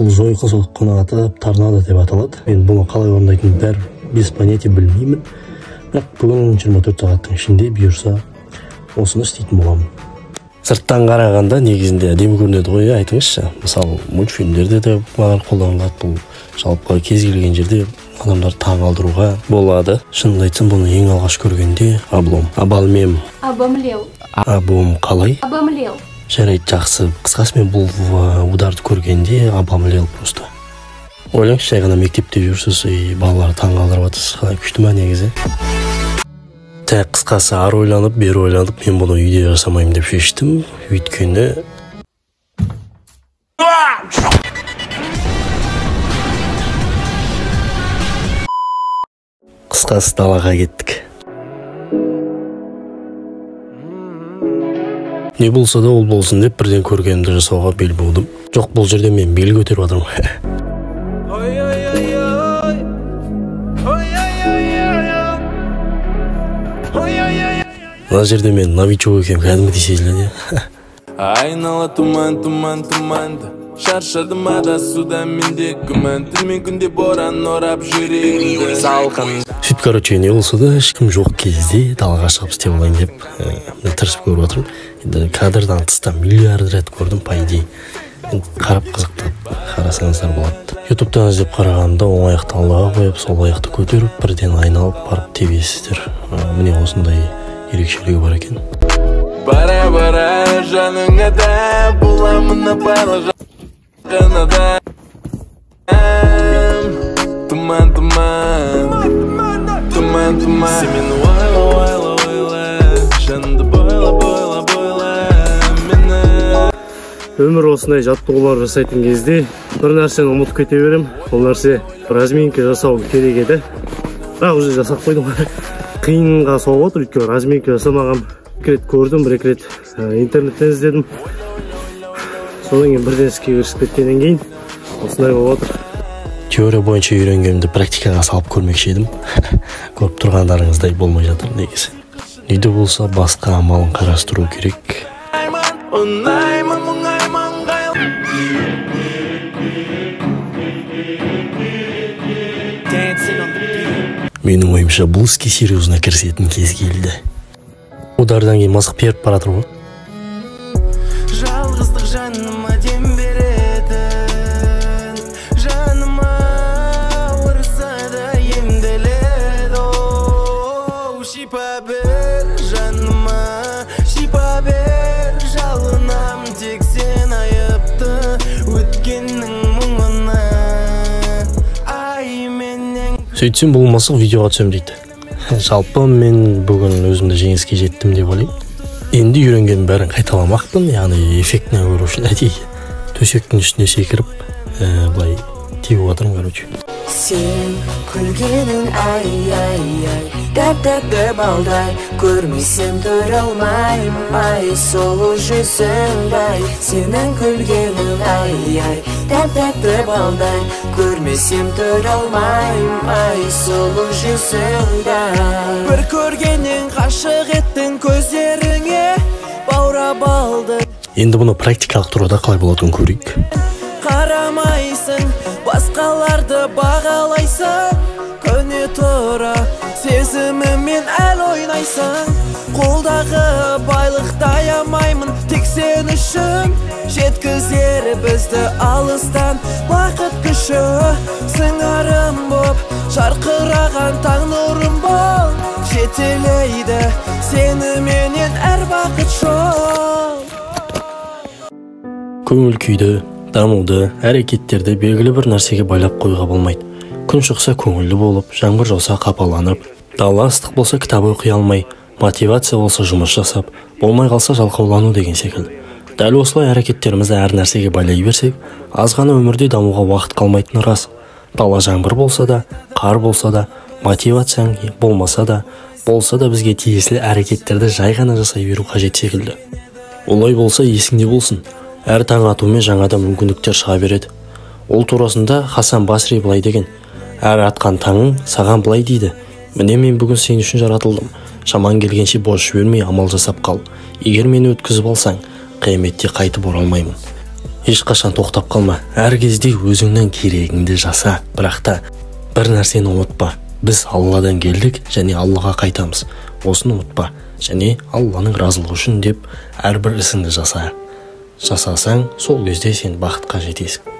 Бұл жойқы соққыны атып торнадо деп аталады. Мен бұны қалай орындайтынын бәрі без понятия білмеймін. Бірақ бүгін 24 сағаттың ішінде бұйырса осыны істейтін боламын. Сырттан қарағанда негізінде әдемі көрінеді ғой, айтыңызшы. Мысалы, мультфильмдерде де бар қолданылады бұл. Жалпы кез келген жерде адамдар таң қалдыруға болады. Шынымды айтсам, бұны ең алғаш көргенде облом. Обалмем. Обомлел. Обом қалай? Обомлел. Жарайды, жақсы. Қысқасы, мен бұл ударды көргенде обомлел просто. Ойлаңызшы, жай ғана мектепте жүрсіз, и балалар таң қалдырып жатырсыз. Қалай күшті ма негізі? Так, қысқасы, ары ойланып, бері ойланып, мен бұны үйде жасамаймын деп шештім. Өйткені қысқасы далаға кеттік. Не болса да ол болсын деп бірден көргенімді жасауға бел будым. Жоқ, бұл жерде мен бел көтеріп жатырмын. Мына жерде мен новичок екенім кәдімгідей сезіледі. Айнала тұман, тұман, тұманды. Шаршадым адасудан менде күмән. Түнмен күнде боран орап жүрегімді. Салқын. Сөйтіп, короче, не болса да ешкім жоқ кезде далаға шығып істеп алайын деп, мен тырысып көріп жатырмын. Енді кадрдан тыста миллиард рет көрдім, по идее. Енді қарап қызықтап қарасаңыздар болады. Ютубтан іздеп қарағанда оң аяқты алға қойып, сол аяқты көтеріп, бірден айналып барып тебесіздер. Міне осындай ерекшелігі бар екен. Бара-бара жаныңа да боламын апалы жақын. Тұман, тұман, тұман, тұман. Сен мені ойла, ойла, ойла, жанымды бойла, бойла, бойла мені. Өмір осындай жаттығулар жасайтын кезде бір нәрсені ұмытып кете берем. Ол нәрсе разминка жасау керек еді. Бірақ уже жасап қойдым. Қиынға соғып отыр, өйткені разминка жасамағам. Бір рет көрдім, бір екі рет интернеттен іздедім. Содан кейін бірден іске кірісіп кеткеннен кейін осындай болып отыр. Теория бойынша үйренгенімді практикаға салып көрмекші едім. Көріп тұрғандарыңыздай болмай жатыр негізі. Үйде болса басқа амалын қарастыру керек. Менің ойымша, бұл іске серьезно кірісетін кез келді. Удардан кейін мысық періп бара жатыр ғой. Жалғыздық жаныма дем беретін, жаныма ауырса да емделеді. Оу, шипа бер жаныма, шипа бер, жалынам тек сен айыпты өткеннің мұңына. Ай, менен Сөйтсем бұл мысық видеоға түсем дейді. Жалпы мен бүгін өзімді жеңіске жеттім деп ойлаймын. Енді үйренгенім бәрін қайталамақпын, яғни эффектіне көру үшін әдейі төсектің үстіне секіріп, былай теуіп жатырмын, короче. Сен күлгенің ай, ай, ай, тәп-тәтті балдай, көрмесем тұра алмаймын, ай, сұлу жүзіңді, ай, сенің күлгенің ай, ай, тәп-тәтті балдай, көрмесем тұра алмаймын, ай, сұлу жүзіңді, ай. Бір көргеннен ғашық еттің көздеріңе баурап алдың. Енді бұны практикалық тұрғыда қалай болатынын көрейік. Қарамайсың, басқаларды бағалайсың, көне тұра сезімімен әлі ойнайсың. Қолдағы байлықты аямаймын тек сен үшін, жеткізер бізді алыстан бақыт күші. Сыңарым боп жарқыраған таң нұрым бол, жетелейді сені менен әр бақыт жол. Көңіл күйді, дамуды, әрекеттерді белгілі бір нәрсеге байлап қоюға болмайды. Күн шықса көңілді болып, жаңбыр жауса қапаланып, дала ыстық болса кітап оқи алмай, мотивация болса жұмыс жасап, болмай қалса жалқаулану деген секілді. Дәл осылай әрекеттерімізді әр нәрсеге байлай берсек, аз ғана өмірде дамуға уақыт қалмайтыны рас. Дала жаңбыр болса да, қар болса да, мотивацияң болмаса да, болса да бізге тиесілі әрекеттерді жай ғана жасай беру қажет секілді. Олай болса есіңде болсын, әр таң атумен жаңадан мүмкіндіктер шыға береді. Ол турасында Хасан Басри былай деген: әр атқан таңың саған былай дейді: міне мен бүгін сен үшін жаратылдым, шаман келгенше бос жібермей амал жасап қал. Егер мені өткізіп алсаң, қияметте қайтып оралмаймын. Ешқашан тоқтап қалма, әр кезде өзіңнің керегіңді жаса. Бірақ та бір нәрсені ұмытпа: біз Алладан келдік және Аллаға қайтамыз. Осыны ұмытпа және Алланың разылығы үшін деп әрбір ісіңді жаса. Жасасаң, сол кезде сен бақытқа жетесің.